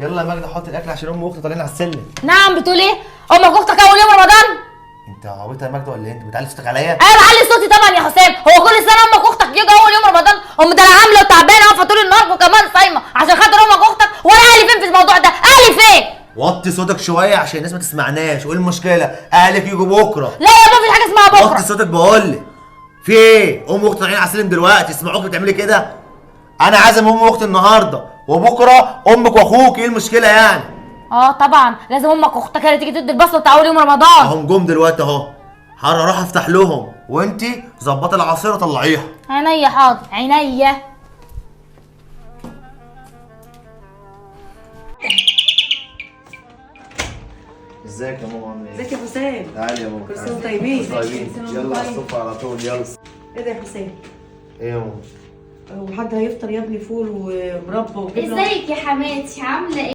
يلا يا ماجدة حط الاكل عشان امي واختي طالعين على السلم. نعم بتقول ايه؟ امك واختك اول يوم رمضان؟ انت عبيطه يا ماجدة ولا ايه؟ انت بتعلي صوتك عليا؟ انا بعلي صوتي طبعا يا حسام، هو كل سنة امك واختك يجوا اول يوم رمضان؟ ام ده انا عامله وتعبانه واقفة طول النهار وكمان صايمه عشان خاطر امك واختك، وانا اهلي فين في الموضوع ده؟ اهلي فين؟ وطي صوتك شوية عشان الناس ما تسمعناش. وايه المشكلة؟ اهلك يجوا بكره. لا يا بابا مفيش حاجة اسمها بكره. وطي صوتك بقول لك. في ايه؟ امي واختي طالعين على السلم دلوقتي، يسمعوك بتعملي كده؟ انا عازم امي واختي النهارده وبكره امك واخوك، ايه المشكلة يعني؟ اه طبعا لازم امك واختك هي اللي تيجي تدي البصله بتاع اول يوم رمضان. اهم جم دلوقتي اهو، هروح افتح لهم وانتي ظبطي العصير وطلعيها. عينيا حاضر عينيا. ازيك يا ماما عامله ايه؟ ازيك يا حسام؟ تعالي يا ماما. كل سنة وانتم طيبين. طيبين. يلا على السفرة على طول يلا. ايه ده يا حسام؟ ايه يا ماما؟ هو حد هيفطر يا ابني فول ومربى وجبنه؟ ازيك يا حماتي عامله ايه؟